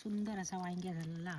सुंदर असा वांग्या झालेला.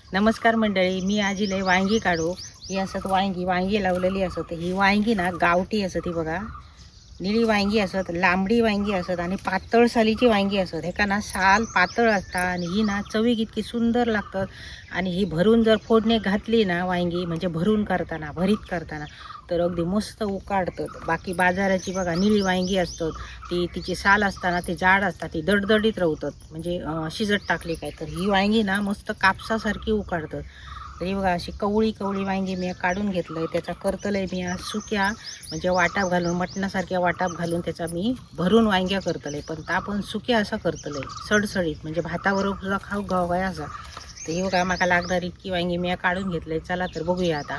नमस्कार मंडळी, मी आज इलय वांगी काढू. ही असत वांगी, वांगी लावलेली असत. ही वांगी ना गावठी असत. ही बघा, निळी वांगी असत, लांबडी वांगी असत आणि पातळ सालीची वांगी असत. हेका ना साल पातळ असता आणि ही ना चवीक इतकी सुंदर लागतात. आणि ही भरून जर फोडणे घातली ना वांगी, म्हणजे भरून करताना, भरीत करताना, तर अगदी मस्त उकाडतात. बाकी बाजाराची बघा निळी वांगी असतात, ती तिची साल असताना ती जाड असतात, ती दडदडीत रवतात, म्हणजे शिजत टाकली काय तर ही वांगी ना मस्त कापसासारखी उकाडतात. तर ही बघा अशी कवळी कवळी वांगी मी काढून घेतलं आहे. त्याचा करतलंय मी आज सुक्या, म्हणजे वाटाप घालून, मटणासारख्या वाटाप घालून त्याचा मी भरून वांग्या करतलंय, पण ता पण सुक्या असा करतलंय सडसडीत, म्हणजे भाताबरोबर सुद्धा खाऊ गाव असा. तर ही बघा माका लागणार इतकी वांगी मी काढून घेतलंय. चला तर बघूया आता.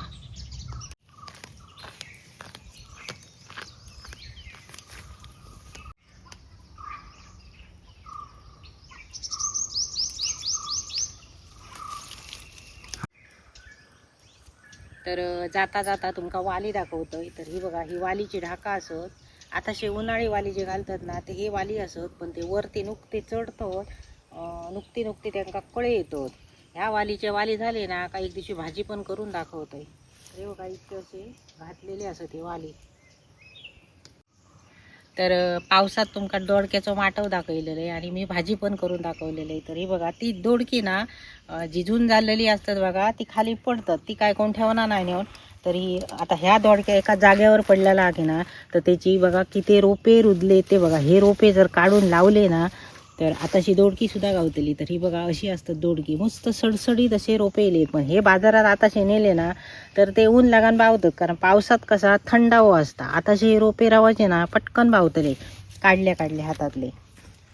तर जाता जाता तुमका वाली दाखवतोय. तर ही बघा, ही वालीची ढाका असत. आता शे उन्हाळी वाली जे घालतात ना ते हे वाली असत, पण ते वरती नुकते चढतात, नुकती नुकती त्यांका कळे येतात. ह्या वालीचे वाली झाले ना का एक दिवशी भाजी पण करून दाखवतोय. तर हे बघा इतके असे घातलेले असत हे वाली. तर पावसात तुमका दोडक्याचं माटव दाखवलेलं आहे आणि मी भाजी पण करून दाखवलेलं आहे. तर ही बघा ती दोडकी ना जिजून झालेली असतात बघा, ती खाली पडतात, ती काय कोण ठेवणार नाही नेऊन. तर ही आता ह्या दोडक्या एका जागेवर पडलेला आहे ना, तर त्याची बघा किती रोपे रुजले ते बघा. हे रोपे जर काढून लावले ना तर आताशी दोडकी सुद्धा गावतली. तर ही बघा अशी असतात दोडकी, मस्त सडसडीत असे रोपे येले. पण हे बाजारात आताशे नेले ना तर ते ऊन लागान बावतात, कारण पावसात कसा थंडावं असता. आताशे रोपे रावायचे ना पटकन बावतले काढल्या काढल्या हातातले.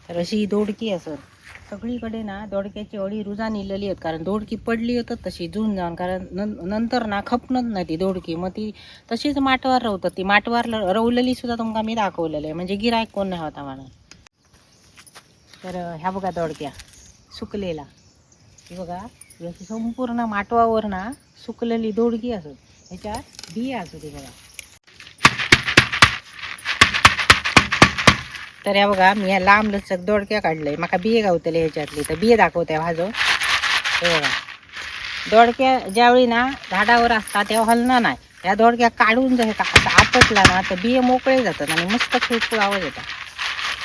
तर अशी ही दोडकी असत. सगळीकडे ना दोडक्याची अळी रुजा नेलेली आहेत, कारण दोडकी पडली होतं तशी जून जाऊन, कारण नंतर ना खपणत नाही ती दोडकी, मग ती तशीच माटवार रवतात. ती माटवार रवलेली सुद्धा तुमका मी दाखवलेलं आहे, म्हणजे गिरायक कोण नाही होता म्हणून. तर ह्या बघा दोडक्या सुकलेला, ही बघा ही अशी संपूर्ण माटवावर ना सुकलेली दोडकी असत, ह्याच्यात बिया असत ही बघा. तर ह्या बघा मी ह्या लांब लचक दोडक्या काढलंय, माका बिये गावतले ह्याच्यातली, तर बिये दाखवते भाजून. हे बघा दोडक्या ज्यावेळी ना झाडावर असतात तेव्हा हलणार नाही. ह्या दोडक्या काढून जर हे असं आपटला ना तर बिये मोकळे जातात आणि मस्त खुळखुळ आवाज येतात.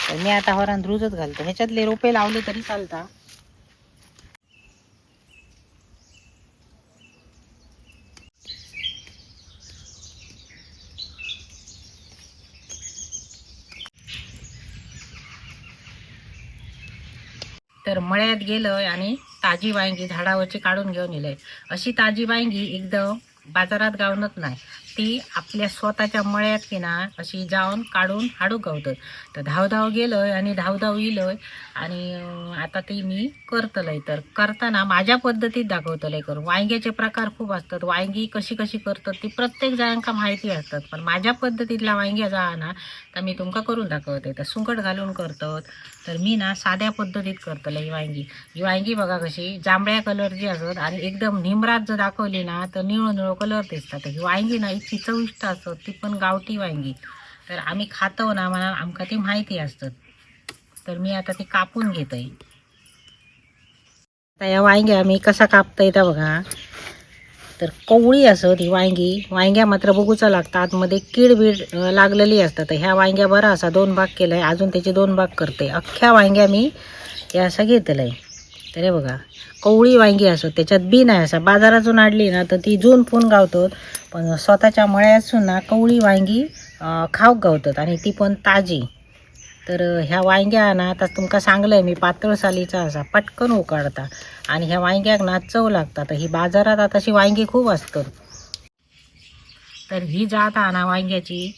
तर मी आता वरान रुजत घालतो, ह्याच्यातले रोपे लावले तरी चालता. तर मळ्यात गेलोय आणि ताजी वांगी झाडावरची काढून घेऊन येलंय. अशी ताजी वांगी एकदम बाजारात गावनत नाही, ती आपल्या स्वतःच्या मळ्यात की ना अशी जाऊन काढून हाडूक गावतात. तर धावधाव गेलोय आणि धावधाव इलोय आणि आता ती मी करतलंय. तर करताना माझ्या पद्धतीत दाखवतलंय करून. वांग्याचे प्रकार खूप असतात, वांगी कशी कशी करतात ती प्रत्येक जणांका माहिती असतात, पण माझ्या पद्धतीतला वांग्या जा ना तर मी तुमका करून दाखवते. तर सुंकट घालून करतात, तर मी ना साध्या पद्धतीत करतले ही वांगी. ही वांगी बघा कशी जांभळ्या कलरची असत आणि एकदम निमरात जर दाखवली ना तर निळो निळो कलर दिसतात. ही वांगी ना इतकी चविष्ट असत, ती पण गावठी वांगी. तर आम्ही खातो ना म्हणून आमका ती माहिती असतात. तर मी आता ती कापून घेतोय. आता या वांग्या मी कसा कापता येतं बघा. तर कवळी असत ही वांगी, वांग्या मात्र बघूचा लागता आतमध्ये कीड बीड लागलेली असतात. तर ह्या वांग्या बरा असा 2 भाग केलाय, अजून त्याचे 2 भाग करते. अख्ख्या वांग्या मी हे असं घेतलंय. तर हे बघा कवळी वांगी असत, त्याच्यात बी नाही असा. बाजारातून आणली ना तर ती जून फून गावतात, पण स्वतःच्या मळ्यातून ना कवळी वांगी खाऊक गावतात आणि ती पण ताजी. तर ह्या वांग्या ना आता तुमका सांगलंय मी पातळ सालीचा असा पटकन उकाडता आणि ह्या वांग्याक ना चव लागतात. तर ही बाजारात आता अशी वांगी खूप असतात. तर ही जात आहे ना वांग्याची,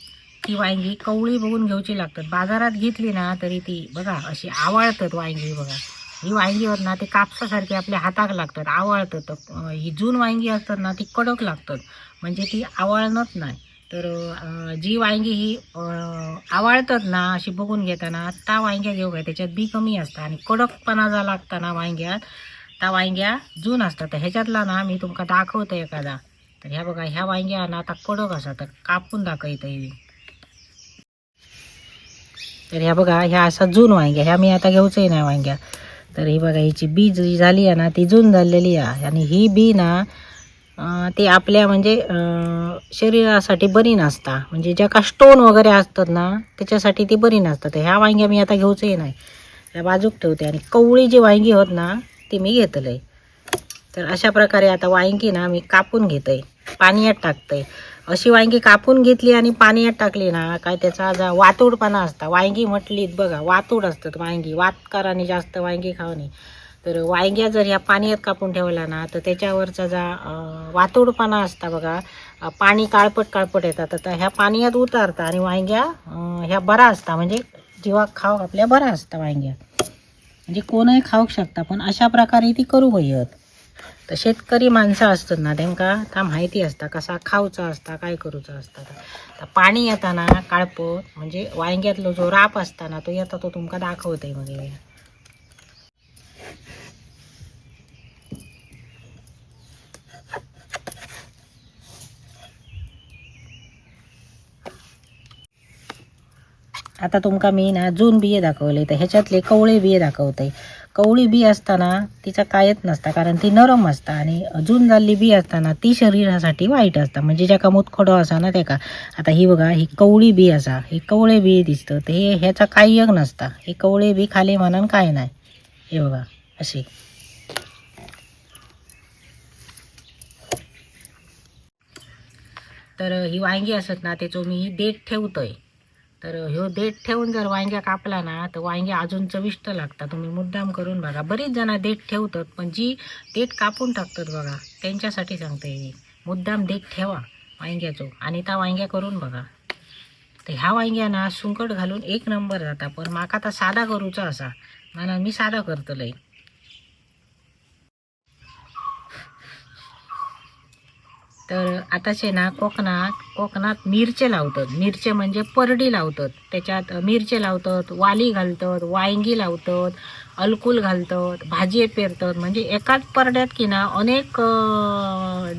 ती वांगी कवळी बघून घेऊची लागतात. बाजारात घेतली ना तरी ती बघा अशी आवळतात वांगी. बघा ही वांगीवर ना ते कापसासारखी आपल्या हाताक लागतात, आवळतात. ही जून वांगी असतात ना ती कडक लागतात, म्हणजे ती आवळणत नाही. तर जी वांगी ही आवळतात ना अशी बघून घेताना त्या वांग्या घेऊ काय, त्याच्यात बी कमी असतात आणि कडकपणा जा लागता ना वांग्यात, त्या वांग्या जून असतात. तर ह्याच्यातला ना मी तुमका दाखवतो एखादा. तर ह्या बघा ह्या वांग्या ना आता कडक असतात, तर कापून दाखवतो. तर ह्या बघा ह्या असा जून वांग्या, ह्या मी आता घेऊचंही नाही वांग्या. तर ही बघा हिची बी जी झाली आहे ना ती जून झालेली आहे आणि ही बी ना ती आपल्या म्हणजे शरीरासाठी बरी नसता, म्हणजे ज्या का स्टोन वगैरे असतात ना त्याच्यासाठी ती बरी नसतात. तर ह्या वांग्या मी आता घेऊचंही नाही, ह्या बाजूक ठेवते आणि कवळी जी वांगी होत ना ती मी घेतलंय. तर अशा प्रकारे आता वांगी ना मी कापून घेतोय, पाण्यात टाकतोय. अशी वांगी कापून घेतली आणि पाण्यात टाकली ना काय त्याचा जा वातुडपणा असता. वांगी म्हटलीत बघा वातुड असतात वांगी, वातकाराने जास्त वांगी खाऊ नये. तर वांग्या जर ह्या पाण्यात कापून ठेवला ना तर त्याच्यावरचा जा वातुडपणा असता बघा, पाणी काळपट काळपट येतात. तर ह्या पाण्यात उतारता आणि वांग्या ह्या बरा असता, म्हणजे जीवा खाऊ आपल्या बरा असता वांग्या, म्हणजे कोणही खाऊ शकता. पण अशा प्रकारे ती करू होयत. तर शेतकरी माणसं असतात ना त्यांका ता माहिती असता कसा खाऊचा असता काय करूचा असता. तर पाणी येताना काळपट म्हणजे वांग्यातलो जो राप असता ना तो येता, तो तुमका दाखवतोय मग. आता तुमका मी ना जून बिये दाखवले, तर ह्याच्यातले कवळे बिये दाखवते. कवळी बी असताना तिचा कायच नसता, कारण ती नरम असता आणि जून झालेली बी असताना ती शरीरासाठी वाईट असता, म्हणजे ज्याका मुतखडो असा ना त्याका. आता ही बघा ही कवळी बी असा, ही कवळे बी दिसतं, तर हे ह्याचा काही एक नसता, हे कवळे बी खाले म्हणून काय नाही. हे बघा अशी. तर ही वांगी असत ना त्याचो मी देठ ठेवतोय. तर ह्यो देठ ठेवून जर वांग्या कापला ना तर वांग्या अजून चविष्ट लागतात. तुम्ही मुद्दाम करून बघा. बरीच जण देठ ठेवतात, पण जी देठ कापून टाकतात बघा त्यांच्यासाठी सांगते मी, मुद्दाम देठ ठेवा वांग्याचो आणि त्या वांग्या करून बघा. तर ह्या वांग्या ना सुंकट घालून एक नंबर जाता, पण माका आता साधा करूचा असा म्हणून मी साधा करतलय. तर आताचे ना कोकणात मिरचे लावतात. मिरचे म्हणजे परडी लावतात, त्याच्यात मिरचे लावतात, वाली घालतात, वांगी लावतात, अलकुल घालतात, भाजी पेरतात. म्हणजे एकाच परड्यात की ना अनेक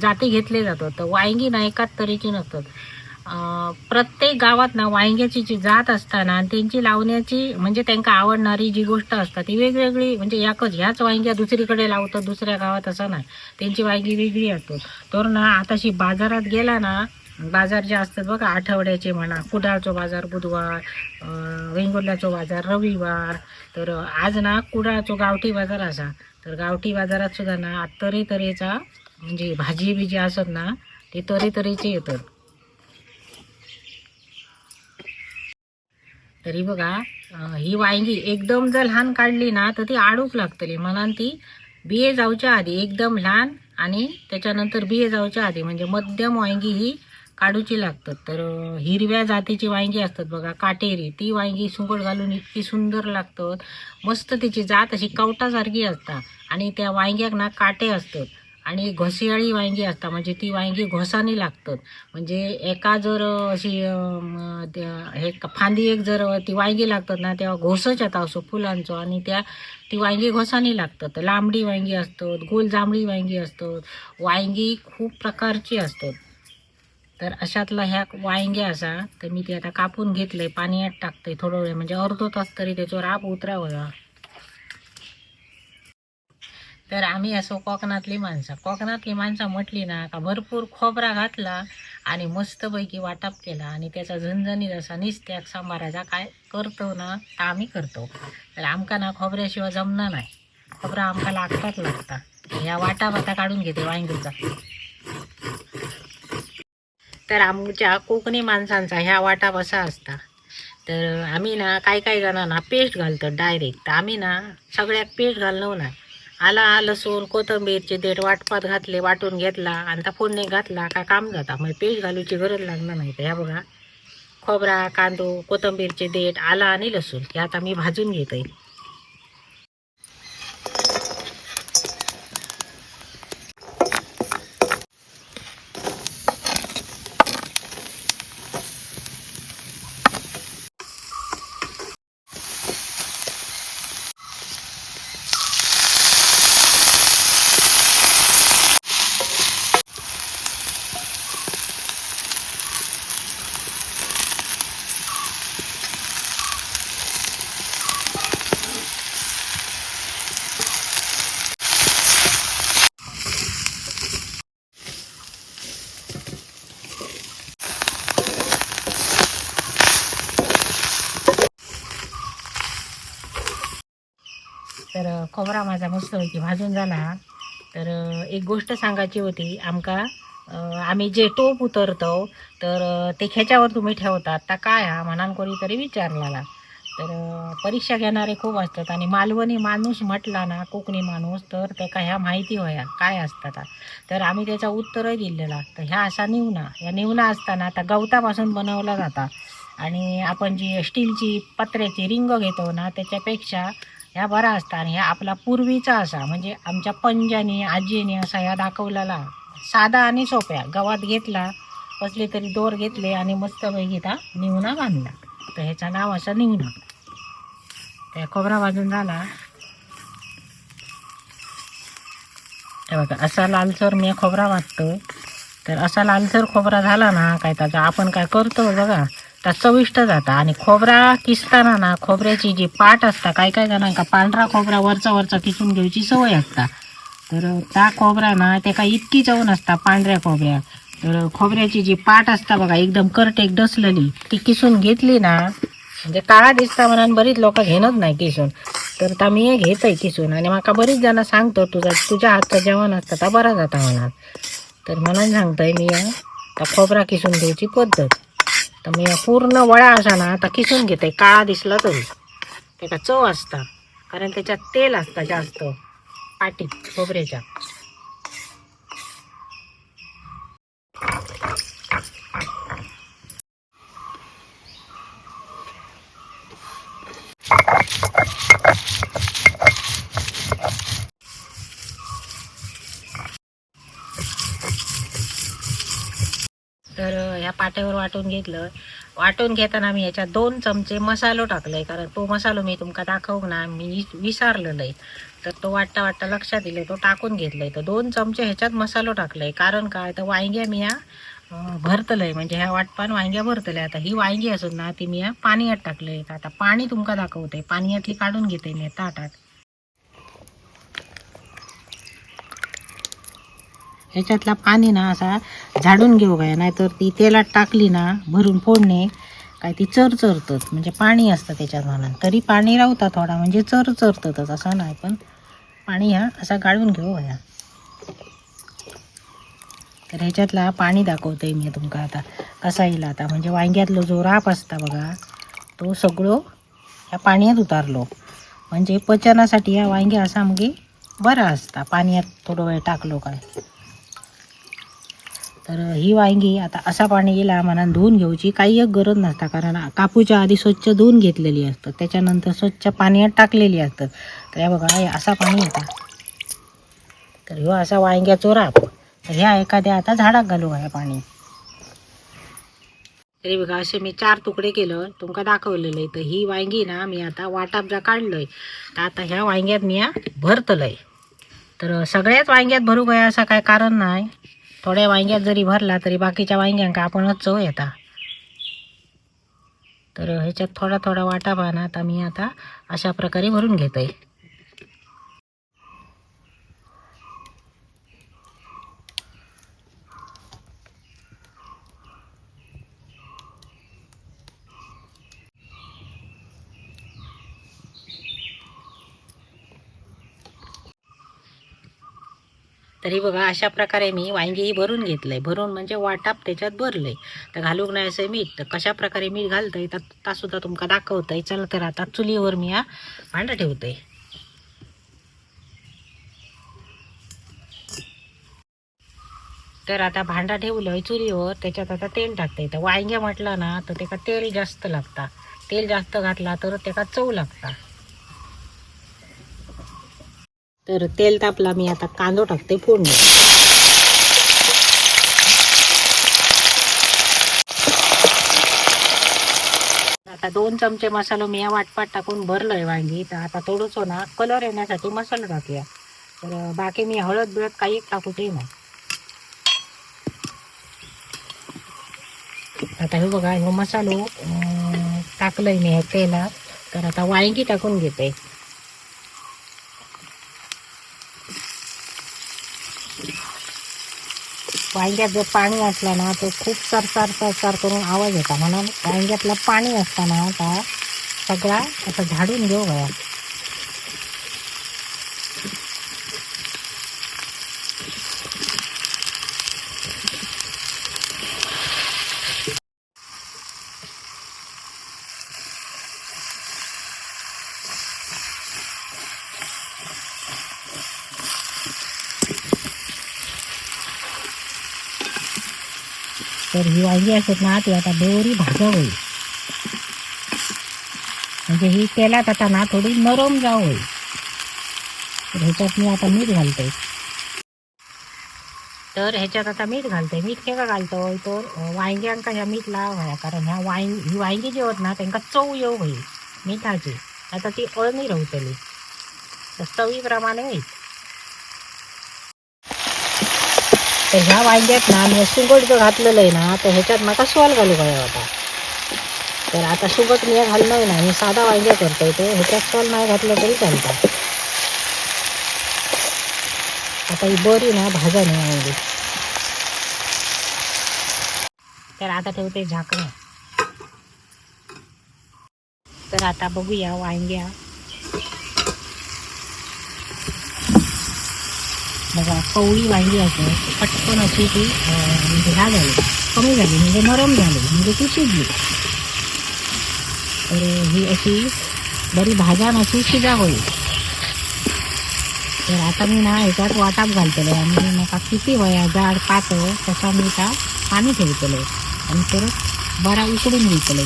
जाती घेतले जातात. तर वांगी ना एकाच तऱ्हेची नसतात. प्रत्येक गावात ना वांग्याची जी जात असताना आणि त्यांची लावण्याची म्हणजे त्यांना आवडणारी जी गोष्ट असतात ती वेगवेगळी, म्हणजे याकच ह्याच वांग्या दुसरीकडे लावतात दुसऱ्या गावात असं नाही, त्यांची वांगी वेगळी असतात. तर ना आताशी बाजारात गेला ना, बाजार जे असतात बघा आठवड्याचे म्हणा, कुडाळचो बाजार बुधवार, वेंगुर्ल्याचो बाजार रविवार. तर आज ना कुडाळचो गावठी बाजार असा, तर गावठी बाजारात सुद्धा ना तऱ्हेतऱ्हेचा म्हणजे भाजी बिजी असत ना ते तऱ्हेतऱ्हेचे येतात. तरी बघा ही वांगी एकदम जर लहान काढली ना तर ती आडूक लागतली, म्हणून ती बिये जाऊच्या आधी एकदम लहान आणि त्याच्यानंतर बिये जाऊच्या आधी म्हणजे मध्यम वांगी ही काढूची लागतात. तर हिरव्या जातीची वांगी असतात बघा काटेरी, ती वांगी सुंगट घालून इतकी सुंदर लागतात, मस्त तिची जात अशी कवटासारखी असतात आणि त्या वांग्याक ना काटे असतात. आणि घोसियाळी वांगी असतात, म्हणजे ती वांगी घोसानी लागतात, म्हणजे एका जर अशी हे फांदी एक जर ती वांगी लागतात ना तेव्हा घोसच येता असो फुलांचो आणि त्या ती वांगी घोसानी लागतात. लांबडी वांगी असतात, गोल जांभळी वांगी असतात, वांगी खूप प्रकारची असतात. तर अशातला ह्या वांग्या असा, तर मी ती आता कापून घेतलंय, पाण्यात टाकते थोडं वेळ, म्हणजे अर्धो तास तरी त्याच्यावर आप उतरावं. तर आम्ही असो कोकणातली माणसं, कोकणातली माणसं म्हटली ना का भरपूर खोबरा घातला आणि मस्तपैकी वाटाप केला आणि त्याचा झणझणीत असा निस्त्याक सांबाराचा काय करतो ना तर आम्ही करतो. तर आमका ना खोबऱ्याशिवाय जमणार नाही, खोबरा आमका लागतात लागता. ह्या वाटाप आता काढून घेते वांगीचा. तर आमच्या कोकणी माणसांचा ह्या वाटाप असा असता. तर आम्ही ना काय काय जणांना पेस्ट घालतो डायरेक्ट, तर आम्ही ना सगळ्यात पेस्ट घालणं नाही. आला लसूण कोथिंबीरचे देठ वाटपात घातले, वाटून घेतला आणि त्या फोडणी घातला का काम जाता, म्हणजे पेस्ट घालूची गरज लागणार नाही. तर ह्या बघा खोबरा कांदो कोथिंबीरचे देठ आला आणि लसूण हे आता मी भाजून घेते. तर खोबरा माझा मस्तपैकी भाजून झाला. तर एक गोष्ट सांगायची होती आमका, आम्ही जे टोप उतरतो तर ते खेच्यावर तुम्ही ठेवतात तर काय हा म्हणान कोणी तरी विचारलेला. तर परीक्षा घेणारे खूप असतात आणि मालवणी माणूस म्हटला ना कोकणी माणूस तर त्याका ह्या माहिती होया काय असतात. तर आम्ही त्याचा उत्तरही दिलेला. तर ह्या असा निवना, ह्या निवना असताना आता गवतापासून बनवला जाता आणि आपण जी स्टीलची पत्र्याची रिंग घेतो ना त्याच्यापेक्षा ह्या बरा असता. आणि ह्या आपला पूर्वीचा असा म्हणजे आमच्या पंजानी आजीने असा ह्या दाखवलेला साधा आणि सोप्या, गवात घेतला कसले तरी दोर घेतले आणि मस्तपैकी त्या निवना बांधला. तर ह्याचं नाव असं निवना. त्या खोबरा भाजून झाला. हे बघा असा लालसर मी खोबरा भाजतो. तर असा लालसर खोबरा झाला ना काय त्याचा आपण काय करतो बघा त्या चविष्ट जाता. आणि खोबरा किसताना ना खोबऱ्याची जी पाट असता, काय काय जणांका पांढरा खोबरा वरचा वरचा किसून घ्यायची सवय असता, तर त्या खोबरा ना त्याका इतकी चव नसता पांढऱ्या खोबऱ्या. तर खोबऱ्याची जी पाट असता बघा एकदम करटेक डसलेली ती किसून घेतली ना म्हणजे काळा दिसता म्हणून बरीच लोक घेणंच नाही किसून. तर ता मी घेतय किसून आणि माका बरीच जण सांगतो तुझा तुझ्या हातचं जेवण असतं ता बरा जाता म्हणा. तर म्हणून सांगतोय मी त्या खोबरा किसून घ्यायची पद्धत. तर मी पूर्ण वळा असा ना आता किसून घेते, काळा दिसला तरी त्याका चव असता कारण त्याच्यात तेल असतं जास्त पाटीत खोबऱ्याच्या. तर ह्या पाट्यावर वाटून घेतलं. वाटून घेताना मी ह्याच्यात 2 चमचे मसालो टाकले, कारण तो मसालो मी तुमका दाखवू ना मी विसरलेलं आहे, तर तो वाटता वाटता लक्षात दिले तो टाकून घेतलाय. तर 2 चमचे ह्याच्यात मसालो टाकलाय, कारण काय तर वांग्या मी ह्या भरतलंय, म्हणजे ह्या वाटपान वांग्या भरतलंय. आता ही वांगी असून ना ती मी ह्या पाण्यात टाकलंय. आता पाणी तुमका दाखवते, पाण्यातली काढून घेते मी ताटात. ह्याच्यातला पाणी ना असा झाडून घेऊ काय, नाहीतर ती तेलात टाकली ना भरून फोडणे काय ती चरचरतच, म्हणजे पाणी असतं त्याच्यात म्हणून तरी पाणी राहता थोडा, म्हणजे चरचरतच असं नाही, पण पाणी ह्या असा गाळून घेऊ ह्या. तर ह्याच्यातला पाणी दाखवते मी तुमका आता कसा येईल आता, म्हणजे वांग्यातलो जो राप असता बघा तो सगळो ह्या पाण्यात उतारलो, म्हणजे पचनासाठी ह्या वांग्या असा मगे बरा असता पाण्यात थोडं वेळ टाकलो काय. तर ही वांगी आता असा पाणी येईल म्हणून धुवून घेऊची काही एक गरज नसता, कारण कापूच्या आधी स्वच्छ धुवून घेतलेली असतात, त्याच्यानंतर स्वच्छ पाण्यात टाकलेली असतात. तर ह्या बघा हे असा पाणी येता. तर ह्यो असा वांग्याचो राप. तर ह्या एखाद्या आता झाडाक घालू ह्या पाणी. तरी बघा असे मी 4 तुकडे केलं तुमका दाखवलेलं आहे. तर ही वांगी ना मी आता वाटाप जा काढलोय, तर आता ह्या वांग्यात मी भरतलंय. तर सगळ्याच वांग्यात भरू गया असं काय कारण नाही, थोड्या वांग्यात जरी भरला तरी बाकीच्या वांग्यांका आपणच चव येता. तर ह्याच्यात थोडा थोडा वाटा पाना आता मी आता अशा प्रकारे भरून घेतोय. तरी बघा अशा प्रकारे मी वांगीही भरून घेतलंय. भरून म्हणजे वाटाप त्याच्यात भरलंय. तर घालूक नाही असं मीठ, तर कशा प्रकारे मीठ घालतंय तर ता सुद्धा तुमका दाखवतंय. चला तर आता चुलीवर मी हा भांडं ठेवतंय. तर आता भांडा ठेवलंय चुलीवर, त्याच्यात आता तेल टाकता येतं. वांग्या म्हटलं ना तर त्याका तेल जास्त लागता, तेल जास्त घातला तर त्याका चव लागता. तर तेल तापला, मी आता कांदो टाकते फोडणी. आता 2 चमचे मसालो मी या वाटपात टाकून भरलोय वांगी. तर आता थोडंसं ना कलर येण्यासाठी मसाला टाकूया. तर बाकी मी हळद बिळद काही टाकू ते नाही. आता हे बघा ह्यो मसालो टाकलंय मी ह्या तेलात. तर आता वांगी टाकून घेते. वांग्यात जर पाणी असलं ना तर खूप चरचार चरचार करून आवाज येता, म्हणून वांग्यातलं पाणी असताना आता सगळा असं झाडून घेऊ गया. तर ही वांगी असत ना ती आता दोरी भाजावी, म्हणजे ही तेलात आता ना थोडी नरम जावं. तर ह्याच्यात मी आता मीठ घालते. तर ह्याच्यात आता मीठ घालते. मीठ केव्हा घालतो तर वांग्यांका ह्या मीठ लावाया, कारण ह्या वांगी ही वांगी जी होत ना त्यांका चव येऊ होई मिठाची. आता ती अळणी रवतली, तर चवीप्रमाणे मीठ. तर ह्या वांग्यात ना मी सुंगट जो घातलेलं आहे ना तर ह्याच्यात म्हाका सोल घालू हवं होता. तर आता सुंगट मी घालणार नाही, मी साधा वांग्या करतोय, तर ह्याच्यात सोल नाही घातलं तरी चालतं. आता ही बरी ना भाजा नाही वांगी. तर आता ठेवते झाकणं. तर आता बघूया वांग्या बघा कवळी वांगी असते पटकन अशी ती म्हणजे ह्या झाली, कमी झाली, म्हणजे नरम झाली, म्हणजे ती शिजली. तर ही अशी बरी भाजान अशी शिजावली. तर आता मी ना ह्याच्यात वाटाप घालतले आणि म्हाका किती वया जाड पातळ तसा मी त्या पाणी ठेवतले आणि परत बरा उकडून घेतले.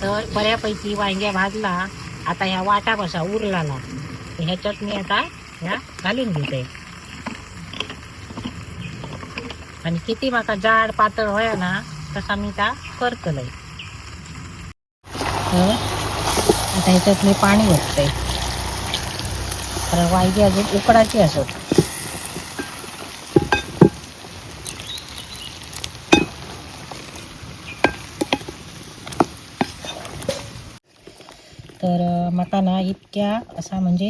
तर बऱ्यापैकी वांग्या भाजला. आता ह्या वाटाप असा उरलाला तर ह्याच्यात मी आता ह्या घालून घेते. आणि किती माका जाड पातळ होया ना तसा मी त्या करतलय. तर आता ह्याच्यात मी पाणी ओतते, कारण वांगी अजून उकडाची असत. तर माका ना इतक्या असा म्हणजे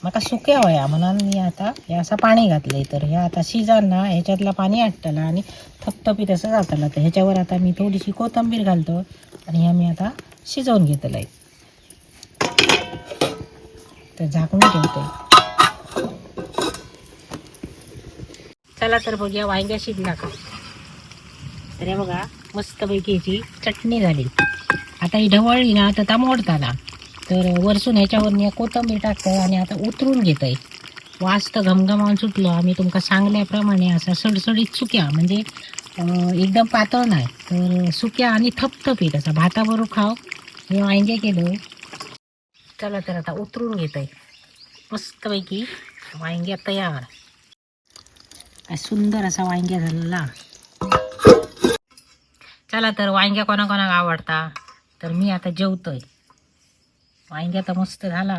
माका सुक्या होया म्हणून मी आता हे असं पाणी घातलंय. तर ह्या आता शिजान ना ह्याच्यातला पाणी आटतला आणि थपथपीत असं जातला. तर ह्याच्यावर आता मी थोडीशी कोथिंबीर घालतो आणि ह्या मी आता शिजवून घेतलंय. तर झाकून ठेवते. चला तर बघूया वांग्या शिजला का. तर हे बघा मस्तपैकी ह्याची चटणी झाली. आता ही ढवळली ना तर ता मोडताना. तर वरसून ह्याच्यावर मी कोथिंबीर टाकतो आणि आता उतरून घेतोय. वास तर घमघमावून सुटलो. आम्ही तुमका सांगल्याप्रमाणे असा सडसडीत सुक्या, म्हणजे एकदम पातळ नाही तर सुक्या आणि थपथपीत असा भाताबरोबर खाव हे वांगे केलं. चला तर आता उतरून घेतोय. मस्तपैकी वांग्या तयार. काय सुंदर असा वांग्या झालेला. चला तर वांग्या कोणाकोणाक आवडता. तर मी आता जेवतोय. वांग्या तर मस्त झाला.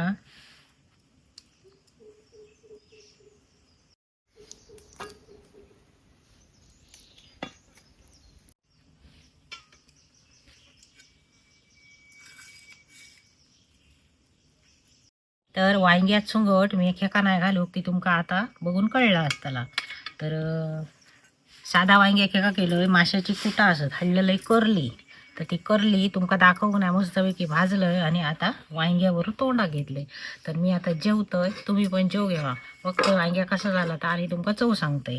तर वांग्यात सुंगट मी खेका नाही घालू की तुमका आता बघून कळला असताला. तर साधा वांग्या खेका केलोय, माशाची कुटा असत हाडलेलं करली. तर ती करली तुमका दाखवूक नाही, मस्तपैकी भाजलंय आणि आता वांग्यावर तोंडा घेतले. तर मी आता जेवतोय, तुम्ही पण जेव घ्यावा. फक्त वांग्या कसा झाला तर आणि तुमका चव सांगतोय.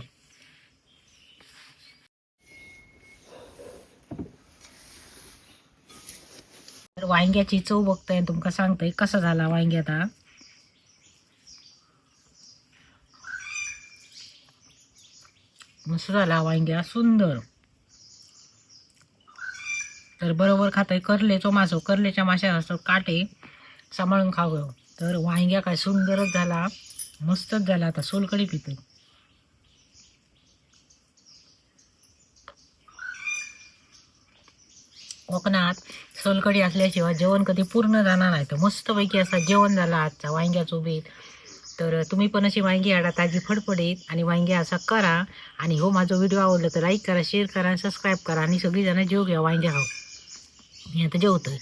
तर वांग्याची चव बघतोय आणि तुमका सांगतोय कसा झाला वांग्या आता. मस्त झाला वांग्या, सुंदर. तर बरोबर खातोय करलेचो मासो, करलेच्या माश्यात असतो काटे, सांभाळून खावं. तर वांग्या काय सुंदरच झाला, मस्तच झाला. आता सोलकढी पितो. कोकणात सोलकढी असल्याशिवाय जेवण कधी पूर्ण जाणार नाही. तर मस्तपैकी असा जेवण झाला आजचा वांग्याचो बेत. तर तुम्ही पण अशी वांगी आणा ताजी फडफडीत आणि वांगी असा करा. आणि हो, माझा व्हिडिओ आवडला तर लाईक करा, शेअर करा आणि सबस्क्राईब करा. आणि सगळीजणं जेव घ्या, वांग्या खाऊ. मी आता जेवतोय.